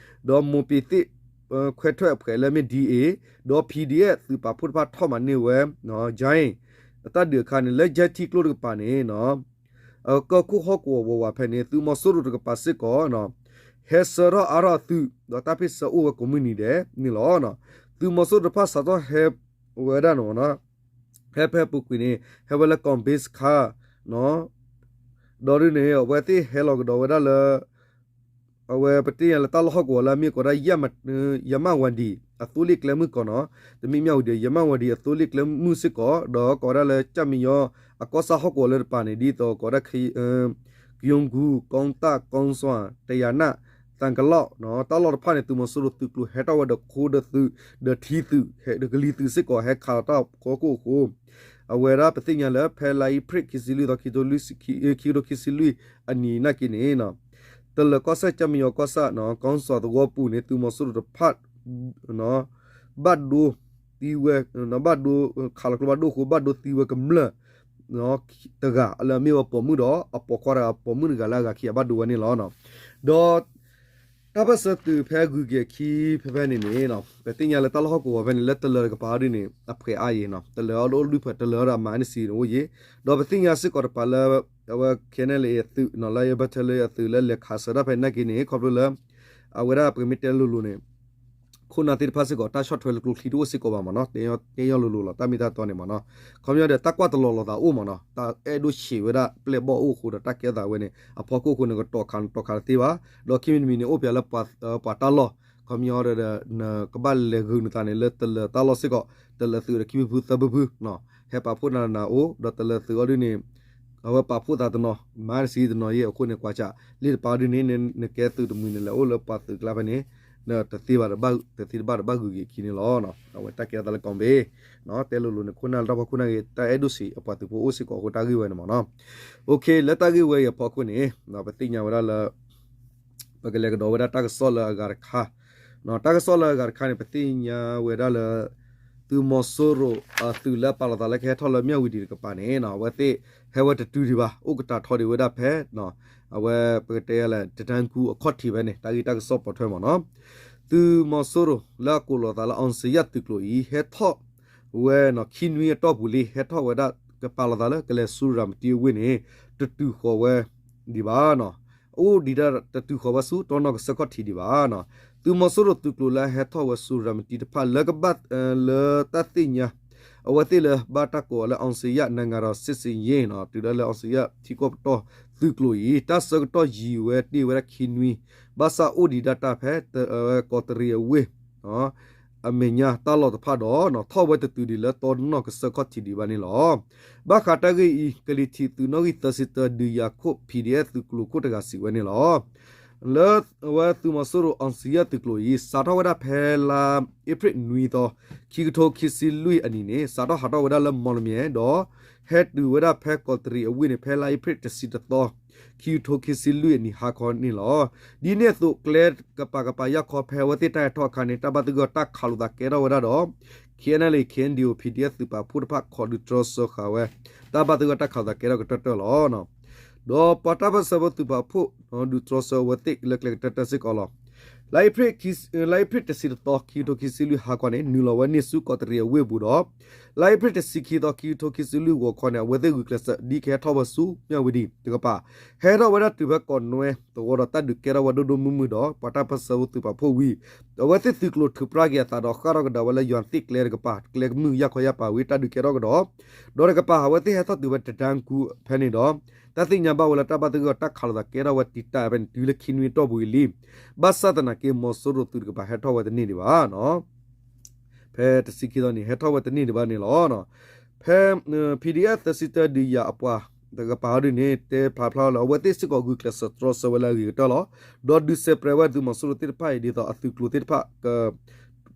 ဒီးမိၢ်ပ့ၤသ့ၣ် ခွဲးထွဲးအဖှဲးလၢမ့ၢ် D A ဒီး P D F သုးပာ်ဖှိၣ်တဖၣ်ထီၣ်မၤန့ၢ်ဝဲ ကၠဲ အတၢ်ဒုးအခါန့ၣ် လၢကၠဲထံကျိတကပၤန့ၣ် ကီၢ်ခိၣ်ဟီၣ်ကဝီၤဝးဝးဖဲန့ၣ် သုးမီၤစိရိၤတကပၤစ့ၢ်ကီး ဟဲဆှၢထီၣ်အါထီၣ်အသုး ဒီးတၢ်ဖ့ၣ်ဆၢအိၣ်ဝဲကိးမုၢ်နံၤဒဲးန့ၣ်လီၤ. သုးမီၤစိရိၤတဖၣ်စးထီၣ်ဟဲဝဲဒၣ်န့ၣ် ဟဲဖဲပူၤကွံာ်န့ၣ် ဟဲဝဲလၢကီၢ်ဘ့စခါ ဒီးဒ်န့ၣ် အဝဲသ့ၣ်ဟဲလီၤကဒီးဝဲဒၣ်လၢ အဝဲပသ့ၣ်ညါလၢတၢ်လီၢ်ဟီၣ်ကဝီၤလၢအမ့ၢ်ကိးဒၣ် ယမဝၤဒံ အသိလ့ၣ်ကျဲမုၢ်ကီးနီၤ တမ့ၢ်မဝၤဒံ ယမဝၤဒံအသိလ့ၣ်ကျဲမုၢ်စ့ၢ်ကီး ဒီးကိးဝဲဒၣ်လၢကၠၣ်မံယီအကီၢ်ဆၣ်ဟီၣ်ကဝီၤလၢတပၤန့ၣ် ဒ်သိးကိးဝဲဒၣ် ကယုံဂူ ကီတၢ် ကီစွၢ် တယၤနၣ် သံကလီၢ် တၢ်လီၢ်တဖၣ်န့ၣ် သုးမီၤစိရိၤသုးကျိၤဟဲထီၣ်ဝဲဒီးခိဒီးသုး ဒီးထံသုး ဒီးကလံၤသုးစ့ၢ်ကီး ဟဲခးလီၤတၢ်ဖီခိၣ်အဃိ အဝဲဒၣ်ပသ့ၣ်ညါလၢ ဖဲလါအ့ဖြ့ၣ်ခံဆံလွံၢ်သီ ခံကထိခံဆံလွံၢ်အနံၤနာ်က့န့ၣ် တလၢၤကီၢ်စဲၣ် ကၠၣ်မံယီကီၢ်ဆၣ် ကီစွၢ်သဝီပူၤန့ၣ် သုးမီၤစိရိၤတဖၣ် ဘၣ်ဒိသံဝဲ ဘၣ်ဒိ ခးလီၤကျိဘၣ်ဒိအဃိ ဘၣ်ဒိသံဝဲကမျၢၢ် တဂၤလၢအမ့ၢ်ဝဲပိာ်မုၣ်ဒီး အပိာ်ခွါတဂၤ ပိာ်မုၣ်တဂၤလၢအဂၤခံဂၤဘၣ်ဒိဝဲန့ၣ်လီၤ. ဒီး တၢ်ပၢၢ်ဆၢသုးဖဲဂုၤက့ၤအခံဖဲဖဲန့ၣ်န့ၣ် ပသ့ၣ်ညါလၢတၢ်လီၢ်ဟီၣ်ကဝီၤဖဲန့ၣ် လၢတလၢၤတကပၤဒ်န့ၣ် အဖှဲးအါယံၤနီၤ တလၢၤအဒိၣ်လွံၢ်ဖှဲး တလၢၤအဒိၣ်မၤအါနစံးန့ၣ်အိၣ်ယံၤ ဒီးပသ့ၣ်ညါစ့ၢ်ကီးတပၤလၢ အဝဲ K N L A အသုးနီၤ လၢ Battalion အသုးလၢလဲၤခးစၢၤတၢ်ဖဲနာ်က့န့ၣ် ခီဖျိလၢ အဝဲဒၣ်ပမ့ၢ်တဲလိၤလိၤန့ၣ် ခိၣ်နၢ်သ့ၣ်တဖၣ်စ့ၢ်ကီး တၢ်ဆီၣ်ထွဲလၢကျိချံတအိၣ်စ့ၢ်ကီးဘၣ်မ့ၢ်နီၤ တဲယီၤလိၤလိၤလီၤ တၢ်မ့ၢ်တၢ်တီန့ၣ်မ့ၢ်နီၤ ခီပညီဒီးတၢ်ကွၢ်တလီၤလိာ်သးအိၣ်မ့ၢ်နီၤ တၢ်အဲၣ်ဒိၣ်ဆံးဝဲဒၣ်ပျဲၢ်ဘီၣ်အိၣ်အဃိဒီးတၢ်ကဲသးဝဲန့ၣ် အဖီခိၣ်အဃိန့ၣ် ကတီၤခးနတီၤခးတသ့ဘၣ် ဒီးခံမံၤတမံၤန့ၣ် အိၣ်ပှဲၤလၢ ပှၤတၢ်လီၢ် ခီပညီဒီး နကဘၣ်လဲၤဂုာ်နသးန့ၣ် လၢတလၢၤတၢ်လီၢ်စ့ၢ်ကီး တလၢၤသုးဒီးခံဖုဖုသၢဖုဖု ဟဲပာ်ဖှိၣ်နၤနၤအိၣ် ဒီးတလၢၤသုးအီၤဒ်န့ၣ် အဝဲပာ်ဖှိၣ်သးတနီၤ မၤတစံးတနီၤယဲၢ်အဃိန့ၣ် ကွၢ်စး လ့ၢ်တပၤဒ်န့ၣ် နကဲသုးတမှံၤန့ၣ် လဲၤအိၣ်လၢပှၤသုးကျါဖဲန့ၣ် တသ့ဘၣ်တဘၣ် တသ့တဘၣ်တဘၣ်ဂုၤက့ၤခံန့ၣ်လီၤ. အဝဲတၢ်ကဲသးလၢကီၢ်ဘ့ တဲလိၤလိၤန့ၣ် ခိၣ်နၢ်လၢတၢ်ဖီခိၣ်နာ်က့ တၢ်အဲၣ်ဒိၣ်ဆံးအပှၤသုးဖိအိၣ်စ့ၢ်ကီးအဃိတၢ်ဂ့ၢ်ဝဲန့ၣ်မ့ၢ်နီၤ လၢတၢ်ဂ့ၢ်ဝဲအံၤအဖီခိၣ်န့ၣ် ပသ့ၣ်ညါဝဲဒၣ်လၢ ပကလဲၤကဒီးဝဲဒၣ်တၢ်ကစီၣ်လၢအဂၤတခါ တၢ်ကစီၣ်လၢအဂၤတခါန့ၣ် ပသ့ၣ်ညါဝဲဒၣ်လၢ သုးမီၤစိရိၤအသုးလၢအပာ်လီၤသးလၢကဟဲထီၣ်လၢမၠၣ်ဝံၤဒံးတကပၤန့ၣ် အဝဲသ့ၣ်ဟဲဝဲတတုၤဒံးဘၣ် အိၣ်ကတၢၢ်ထီၣ်ဒံးဝဲဒၣ်ဖဲ အဝဲပကတဲလၢ တတန်းကူအခီၣ်ထံးဖဲန့ၣ် တၢ်ဂ့ၢ်တၢ်ကစီၣ်ပိာ်ထွဲမ့ၢ်နီၤ. သုးမီၤစိရိၤလၢအကိးလီၤသးလၢ အောင်ဇေယျ သုးကျိၤအံၤ ဟဲထီၣ်ဝဲ ခံနွံအတီၢ်ပူၤလံ ဟဲထီၣ်ဝဲဒၣ် ကပာ်လီၤသးလၢ ကလဲၤဆူရၤမတံအဝ့ၢ်န့ၣ် တတုၤဃီၤဝဲဒံးဘၣ်နီၤ. အိၣ်ဒံးဒၣ်တတုၤဃီၤဝဲဆူတီနီၢ်ကစၢၢ်ခီၣ်ထံးဒံးဘၣ်နီၤ. သုးမီၤစိရိၤသုးကျိၤလၢအဟဲထီၣ်ဝဲဆူရၤမတံတဖၣ် လၢကဘၣ်လၢတၢ်သ့ၣ်ညါ အဝဲသ့ၣ်လၢဘၣ်တၢ်ကိးအီၤလၢ အောင်ဇေယျ နိုင်ငံတော်စစ်ဆင်ရေးနီၤ တုၤလၢလၢ အောင်ဇေယျ ထံကီၢ်ပတီၢ်သုးကျိၤအံၤ တၢ်ဆၢကတီၢ်ယံာ်ဝဲတ့ၢ်ဝဲဒၣ်ခံနွံ ဘၣ်ဆၣ်အိၣ်ဒံးဒၣ်တၢ်ဖဲ ကီးတရံးအဝ့ၢ် အမဲာ်ညါတၢ်လီၢ်တဖၣ်ဒီး ထီၣ်ဝဲတတုၤဒံးလၢတီနီၢ်ကစၢၢ်ခီၣ်ထံးဒံးဘၣ်န့ၣ်လီၤ. ဘၣ်ဃးတၢ်ဂ့ၢ်အံၤ ကလံၤထံးသုးနီၣ်ဂံၢ်သၢဆံတၢ ဒုးယၤခိၣ် PDF သုးကျိၤခိၣ်တဂၤစံးဝဲန့ၣ်လီၤ. လၢအဝဲသုးမီၤစိရိၤ အောင်ဇေယျ သုးကျိၤအံၤ စးထီၣ်ဝဲဒၣ်ဖဲလါအ့ဖြ့ၣ်နွံသီ ခံကထိခံဆံလွံၢ်အနံၤန့ၣ် စးထီၣ်ဟးထီၣ်ဝဲဒၣ်လၢမီၣ်လမၠဲၣ်ဒီး ဟဲတုၤဝဲဒၣ်ဖဲကီးတရံးအဝ့ၢ်န့ၣ် ဖဲလါအ့ဖြ့ၣ်တဆံတသီ ခံကထိခံဆံလွံၢ်အနံၤဟါခီန့ၣ်လီၤ. ဒ်န့ၣ်အသိး ကျဲကပၤကပၤယၢ်ခီဖဲအဝဲသ့ၣ်တၢ်ဟဲထီၣ်အခါန့ၣ် တၢ်ဘၣ်သဂၢၢ်တၢ်ခးလိာ်သးကဲထီၣ်ဝဲဒၣ်ဒီး KNLA KNDO PDF သုးပာ်ဖှိၣ်တဖၣ် ခိးဒုးတြီဆၢဃာ်ဝဲ တၢ်ဘၣ်သဂၢၢ်တၢ်ခးလိာ်သးကဲထီၣ်ကတၢၢ်တၢၢ်လီၤ. ဒီးပှၤတၢ်ပၢၢ်ဆၢဖိသုးပာ်ဖှိၣ် ဒုးတြီဆၢအဝဲသ့ၣ်လၢကျဲကတၢၢ်တၢၢ်စ့ၢ်ကီးလီၤ. လါအ့ဖြ့ၣ်တဆံတသီ ခံကထိခံဆံလွံၢ်ဟါခီန့ၣ် နုာ်လီၤဝဲန့ၢ်ဆူကီးတရံးအဝ့ၢ်အပူၤဒီး လါအ့ဖြ့ၣ်တဆံခံသီ ခံကထိခံဆံလွံၢ်ဂီၤခီန့ၣ် အဝဲသ့ၣ်ဂုာ်ကျဲးစၢးဒ်ကဟဲထီၣ်ဝဲဆူမၠၣ်ဝံၤဒံးတကပၤ ဟဲထီၣ်ဝဲဒၣ်တုၤဖဲကီးနွဲသဝီဒီးတၢ်ဒုးကဲထီၣ်ဝဲဒိၣ်ဒိၣ်မုၢ်မုၢ်ဒီး ပှၤတၢ်ပၢၢ်ဆၢဖိသုးပာ်ဖှိၣ်ဝံၤ အဝဲသ့ၣ်သုးကျိၤထုးပြါက့ၤအသးဒီးဃၣ်ထီၣ်ကဒါဝဲလၢယွၤသ့ၣ်ကျဲတကပၤ ကျဲကမုၢ်ယၢ်ခီယၢ်ပၤဝံၤတၢ်ဒုးကဲထီၣ်ကဒီး ဒီးတကပၤ အဝဲသ့ၣ်ဟဲထီၣ်တုၤဝဲတတန်းကူဖဲန့ၣ်ဒီး တၢ်သ့ၣ်ညါဘၣ်ဝဲလၢတၢ်ဘၣ်သဂၢၢ်တၢ်ခးလိာ်သးကဲထီၣ်ဝဲတံာ်တာ်ဖဲန့ၣ် တုၤလၢခံနွံအတီၢ်ပူၤအံၤလံ. ဘၣ်ဆၣ်သနာ်က့ မီၤစိရိၤသုးတကပၤဟဲထီၣ်ဝဲတန့ၢ်ဒံးဘၣ်နီၤ. ဖဲတဆံခံသီန့ၣ် ဟဲထီၣ်ဝဲတန့ၢ်ဒံးဘၣ်န့ၣ်လီၤ. ဖဲ PDF သၢဆံတၢ ဒုးယၤအပှၤတကပၤဟီဒုန့ၣ် တဲဖျါဖျါလၢ အဝဲသ့ၣ်စ့ၢ်ကီးဂုာ်ကျဲးစၢးတြီဆၢဝဲလၢအဂ့ၤကတၢၢ်လီၤ. ဒီးဒုးစဲးပြဲးဝဲသုးမီၤစိရိၤသ့ၣ်တဖၣ်အံၤ ဒ်သိးအသုးကျိၤသ့ၣ်တဖၣ်က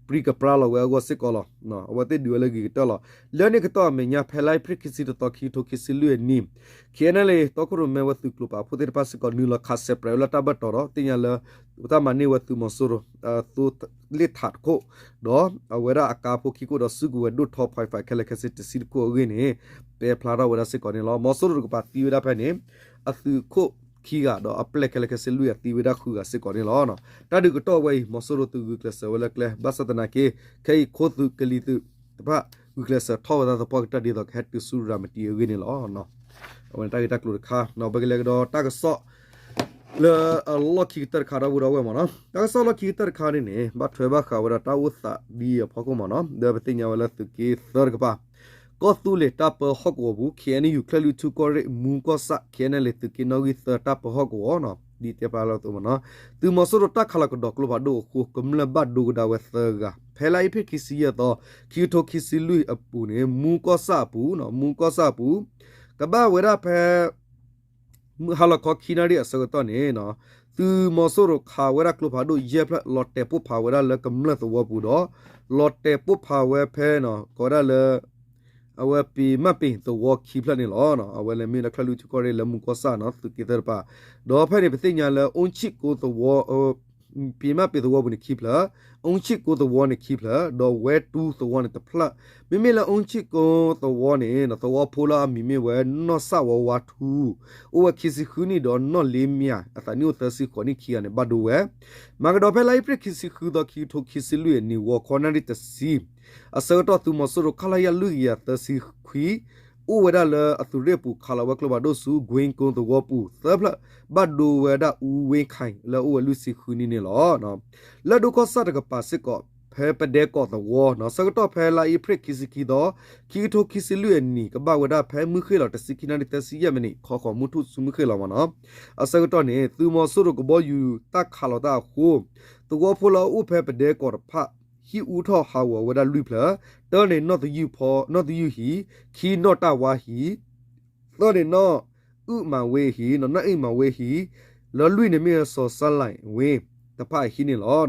ပြံကပြါလီၤဝဲအဂီၢ်စ့ၢ်ကီးလီၤ. အဝဲသ့ၣ်ဒုးဝဲလၢအဂ့ၤကတၢၢ်လီၤ. လၢန့ၣ်ကတီၢ်အမဲာ်ညါ ဖဲလါအ့ဖြ့ၣ်ခံဆံတသီ ခံကထိခံဆံလွံၢ်အနံၤ KNLA တီခိၣ်ရိၣ်မဲဝဲသုးကျိၤပာ်ဖှိၣ်သ့ၣ်တဖၣ်စ့ၢ်ကီး နုာ်လီၤခးစဲးပြဲးဝဲလၢတၢ်ဘၢၣ်တီၤဒီး သ့ၣ်ညါလၢ တၢ်မၤန့ၢ်ဝဲသုးမီၤစိရိၤ အသိလ့ၣ်ထးတခိၣ် ဒီးအဝဲဒၣ်အကါဖိခံခိၣ်ဒီးစုကဝဲၤဒိၣ်ထီ point five ခဲလၢာ်ခဲဆ့တဆံတခိၣ်အဂ့ၢ်န့ၣ် တဲဖျါထီၣ်ဝဲဒၣ်စ့ၢ်ကီးန့ၣ်လီၤ. မီၤစိရိၤတကပၤသံဝဲဒၣ်ဖဲန့ၣ် အသုးခိၣ်ခံဂၤဒီးအပျဲၢ်ခဲလၢာ်ခဲဆ့လွံၢ်ဂၤ သံဝဲဒၣ်ဃုဂၤစ့ၢ်ကီးန့ၣ်လီၤ. တၢ်ဒုးကတီၢ်ဝဲအံၤ မီၤစိရိၤသုးဂုာ်ကျဲးစၢးဝဲလၢကျဲ ဘၣ်ဆၣ်သနာ်က့ ခဲအံၤခိၣ်သုးကလံၤသုးတဖၣ် ဂုာ်ကျဲးစၢးထီၣ်ဝဲဒၣ်သပှၢ်ကတၢၢ်ဒ်သိးကဟဲတုၤဆူရၤမတံအဂ့ၢ်န့ၣ်လီၤ. အဝဲန့ၣ်တၢ်ဂ့ၢ်တၢ်ကျိၤတခါ ပကလဲၤကဒီးတၢ်ကစီၣ် လၢအလီၢ်ခံကတၢၢ်တခါဒီပုၢ်ဒီဝဲၢ်မ့ၢ်နီၤ. တၢ်ကစီၣ်လီၢ်ခံကတၢၢ်တခါန့ၣ်န့ၣ် ဘၣ်ထွဲဘၣ်ဃးဝဲဒၣ်တၢ်အိၣ်သးဒ်အံၤအဖီခိၣ်မ့ၢ်နီၤ ဒီးပသ့ၣ်ညါဝဲလၢသုးက့သၢတကပၤ ကီၢ်သူလ့ၤတၢ်ပၢဟီၣ်ကဝီၤပူၤ KNU ကၠဲၣ်လွံၢ်ထူၣ်ကီၢ်ရ့ၣ် မူကီၢ်ဆၣ် KNLA သုးက့နီၣ်ဂံၢ်သၢတၢ်ပၢဟီၣ်ကဝီၤနီၤ ဒ်တဲဖျါလၢအသိးမ့ၢ်နီၤ သုးမီၤစိရိၤတၢ်ခးလီၤကဒီးကျိဖးဒိၣ်အဃိ ကမျၢၢ်ဘၣ်ဒိကဒါဝဲသၢဂၤ ဖဲလါအ့ဖြ့ၣ်ခံဆံယဲၢ်သီ ခံကထိခံဆံလွံၢ်အပူၤန့ၣ် မူကီၢ်ဆၣ်အပူၤနီၤ မူကီၢ်ဆၣ်အပူၤ ကဘၣ်ဝဲဒၣ်ဖဲ မုၢ်ဟါလီၤခီခံနၣ်ရံၣ်အဆၢကတီၢ်န့ၣ် သုးမီၤစိရိၤခးဝဲဒၣ်ကျိဖးဒိၣ်ယဲၢ်ဖျၢၣ် လီၤတဲာ်ပိၢ်ဖးဝဲဒၣ်လၢကမျၢၢ်သဝီပူၤဒီး လီၤတဲာ်ပိၢ်ဖးဝဲဖဲ ကိးဝဲဒၣ်လၢ အဝဲပ့ၤမၣ်ပ့ၤသဝီခံဖျၢၣ်န့ၣ်လီၤ. အဝဲလၢမ့ၢ်လၢကၠဲၣ်လွံၢ်ထူၣ်ကီၢ်ရ့ၣ်လၢမူကီၢ်ဆၣ်နီၤ သုးက့သၢတပၤ ဒီးဖဲန့ၣ် ပသ့ၣ်ညါလၢ အူဆံၣ်ကိသဝီ ပ့ၤမၣ်ပ့ၤသဝီပူၤန့ၣ်ခံဖျၢၣ်, အူဆံၣ်ကိသဝီန့ၣ်ခံဖျၢၣ်, ဒီးဝဲတူသဝီန့ၣ်တဖျၢၣ်. မ့မ့ၢ်လၢအူဆံၣ်ကိသဝီန့ၣ် သဝီဖိလၢအမံၤမ့ၢ်ဝဲ နီၢ်ဆၣ်ဝါဝါထူ, အိၣ်ဝဲခံဆံဃုနံၣ်ဒီးနီၢ်လ့မၠး အသးနံၣ်အိၣ်သၢဆံဃိးနံၣ်ခံဂၤန့ၣ် ဘၣ်ဒိဝဲ. မၤကဒီးဖဲလါအ့ဖြ့ၣ်ခံဆံဃုသီ ခံကထိခံဆံလွံၢ်အနံၤ ဂီၤခီနၣ်ရံၣ်တဆံ အဆၢကတီၢ် သုးမီၤစိရိၤ ခလရ လွံၢ်ကယၤသၢဆံခွံ အိၣ်ဝဲဒၣ်လၢအသုးရ့ၣ်အပူၤ ခးလီၤဝဲကျိဖးဒိၣ်ဆူ ကွ့ကိသဝီပူၤ သၢဖျၢၣ် ဘၣ်ဒိဝဲဒၣ် အူဝ့ခါ လၢအအိၣ်ဝဲလွံၢ်ဆံဃုနံၣ်န့ၣ်လီၤ. လၢဒိၣ်ကီၢ်ဆၣ်တကပၤစ့ၢ်ကီး ဖဲပဒဲကီးသဝီ ဆၢကတီၢ်ဖဲလါအ့ဖြ့ၣ်ခံဆံခံသီ ခံကထိခံဆံလွံၢ်အနံၤ ကဘၣ်ဝဲဒၣ်ဖဲမုၢ်ဃ့ၢ်လီၤ တဆံခံနၣ်ရံၣ်သၢဆံယဲၢ်မံးနံး ခီဃီၤမုၢ်ထူၣ်ဆူမုၢ်ဃ့ၢ်လီၤမ့ၢ်နီၤ. အဆၢကတီၢ်န့ၣ် သုးမီၤစိရိၤကဘီယူၤတၢ်ခးလီၤတၢ်အဃိ သဝီဖိလၢအအိၣ်ဖဲပဒဲကီးတဖၣ် ဟံၣ်အူထီၣ်ဟးဂီၤဝဲဒၣ်လွံၢ်ဖျၢၣ်, တၢန့ၣ်နီၢ်သယုၢ်ဖီ နီၢ်သယုၢ်ဟံၣ်, ခံနီၢ်တၢ်ဝါဟံၣ်, သၢန့ၣ်နီၢ်အုၣ်မၤဝ့ဟံၣ်, နီၢ်အုၣ်မၤဝ့ဟံၣ်, လၢလွံၢ်န့ၣ်မ့ၢ်စီၤစၢ်လဲၣ်ဝ့တဖၣ်အဟံၣ်န့ၣ်လီၤ.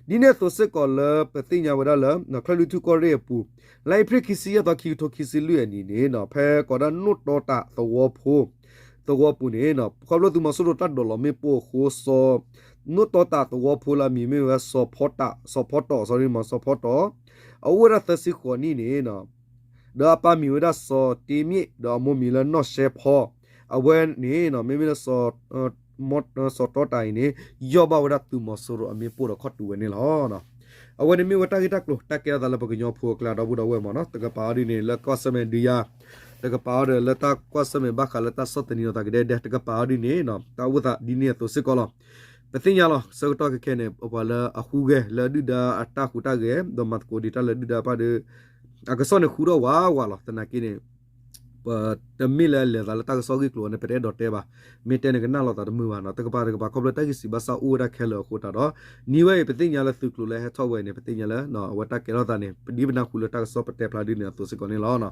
ဒ်န့ၣ်အသိးစ့ၢ်ကီးလၢပသ့ၣ်ညါဝဲဒၣ်လၢ ကၠဲၣ်လွံၢ်ထူၣ်ကီၢ်ရ့ၣ်အပူၤ လါအ့ဖြ့ၣ်ခံဆံယဲၢ်သီ ခံကထိခံဆံလွံၢ်အနံၤန့ၣ် ဖဲကိးဒၣ်နိၣ်တီတးသဝီဖိ သဝီပူၤန့ၣ် ခီဖျိသုးမီၤစိရိၤတၢ်ဒိးလီၤမ့ၣ်ပိၢ်အဃိ စီၤ နိၣ်တီတးသဝီဖိလၢအမံၤမ့ၢ်ဝဲ စီၤဖီတီၣ် စီၤဖီတီၣ် စီၤဖီတီၣ် အအိၣ်ဝဲဒၣ်သၢဆံဃိးနံၣ်န့ၣ် ဒီးအပၢ်မံၤဝဲဒၣ်စီၤတ့မ့ၣ် ဒီးအမိၢ်မံၤလၢနီၢ်ရှဲဖီ အဝဲန့ၣ် မ့မ့ၢ်လၢ စီၤတီတးအံၤန့ၣ် ယီၢ်ဘၣ်ဝဲဒၣ်သုးမီၤစိရိၤအမ့ၣ်ပိၢ်ဒီးခီၣ်တူာ်ဝဲန့ၣ်လီၤ. အဝဲန့ၣ်မ့ၢ်ဝဲတၢ်ဂ့ၢ်တၢ်ကျိၤ တၢ်ကဲထီၣ်သးလၢပကညီဖိအကျါ ဒီပုၢ်ဒီဝဲၢ်မ့ၢ်နီၤ တကပၤအီၤဒ်န့ၣ် လၢကွၢ်ဆၢၣ်မဲာ်ဒုးယၤ တကပၤအီၤဒီးလၢတၢ်ကွၢ်ဆၢၣ်မဲာ်ဘၣ်ဃးလၢတၢ်ဆီၣ်သနံးအသးကဒဲကဒဲ တကပၤအီၤဒ်န့ၣ် တၢ်အိၣ်သးဒ်န့ၣ်အသိးစ့ၢ်ကီးလီၤ. ပသ့ၣ်ညါလီၤ ဆၢကတီၢ်ခဲခဲန့ၣ် ပပှၤလၢအဟူးဂဲၤလၢဒုၣ်ဒါအတၢ်ဟူးတၢ်ဂဲၤ ဒီးမၤသကိးဒံးတၢ်လၢဒုၣ်ဒါတဖၣ်ဒီး အကစီၣ်န့ၣ်ဃူထီၣ်ဝးဝးလီၤ. သနာ်က့န့ၣ် ပတမ့ၢ်လၢလဲၤသးလၢတၢ်ကစီၣ်ဂ့ၢ်ကျိၤန့ၣ် ပတအဲၣ်ဒိးတဲဘၣ်. မ့ၢ်တဲန့ၣ်ကနၣ်လိာ်သးတမုာ်ဘၣ်နီၤ. တကပၤတကပၤ ခီဖျိတၢ်ဂ့ၢ်စံးဘၣ်စၢ်အိၣ်ဝဲဒၣ်ခဲလၢာ်အဃိသတးဒီး နံၤဝဲအံၤ ပသ့ၣ်ညါလၢသုးကျိၤလၢဟဲထီၣ်ဝဲအံၤန့ၣ် ပသ့ၣ်ညါလၢ အဝဲတၢ်ကဲထီၣ်သးန့ၣ် ပဒ်ပနၢ်ဟူလၢတၢ်ကစီၣ်ပတဲဖျါဒ်န့ၣ်အသိးစ့ၢ်ကီးန့ၣ်လီၤ.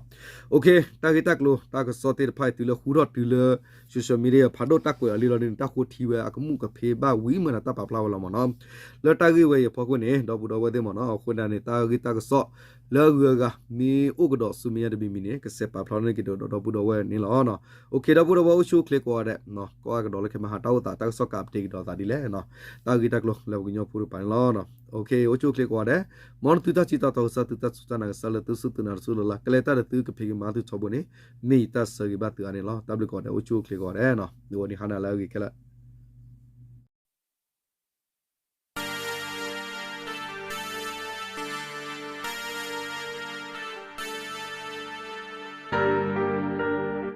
တၢ်ဂ့ၢ်တၢ်ကျိၤ တၢ်ကစီၣ်သ့ၣ်တဖၣ်အံၤ တုၤလၢဃူထီၣ်တုၤလၢ social media ဖးဒိၣ်တၢ်ကွဲးအီၤလံလီၤဒ်န့ၣ် တၢ်ဃိထံဝဲအကမူၣ်ကဖ့ဘၣ်ဝံၤမ့ၢ်ဒီးတၢ်ပာ်ဖျါဝဲလီၤမ့ၢ်နီၤ. လၢတၢ်ဂ့ၢ်ဝဲအံၤအဖီခိၣ်န့ၣ် ဒီပုၢ်ဒီဝဲၢ်သ့ၣ်မ့ၢ်နီၤ အဃိဒၣ်န့ၣ် တၢ်ဂ့ၢ်တၢ်ကစီၣ်လၢအဂုၤအဂၤမ့ၢ်အိၣ်ကဒီးဆူမဲာ်ညါတမံၤမံၤန့ၣ် ကစဲးပာ်ဖျါန့ၢ်က့ၤဒီးဒီပုၢ်ဒီဝဲၢ်န့ၣ်လီၤ. ကဲ ဒီပုၢ်ဒီဝဲၢ်အိၣ်ဆူၣ်အိၣ်ချ့ကိးဂၤဒဲး ကိးဂၤကဒီးလၢခဲမဟါတၢ်အိၣ်သး တၢ်ကစီၣ်ကးပတဲကဒီးသးဒ်လဲၣ် တၢ်ဂ့ၢ်တၢ်ကျိၤလၢပကညီဖိတကပၤန့ၣ်လီၤ. အိၣ်ဆူၣ်အိၣ်ချ့ကိးဂၤဒဲး မ်နသုတၢ်စံးတၢ်တီ ကစၢ်သုတၢ်စူၢ်တၢ်နာ် ကစၢ်လၢသုစူၢ်သုနာ်တစူၢ်လၢ်လၢ် ကလဲၤတၢ်ဒီးသုကဖံးကမၤသုထီဘိန့ၣ် မ့ၢ်ယတၢ်ဆၢဂ့ၤဘၣ်သုအါန့ၣ်လီၤ. တၢ်ဘျုးကိးဂၤဒဲး အိၣ်ဆူၣ်အိၣ်ချ့ကိးဂၤဒဲး နဝဲန့ၣ်ဟါနၤလၢအဂ့ၤခဲလၢာ်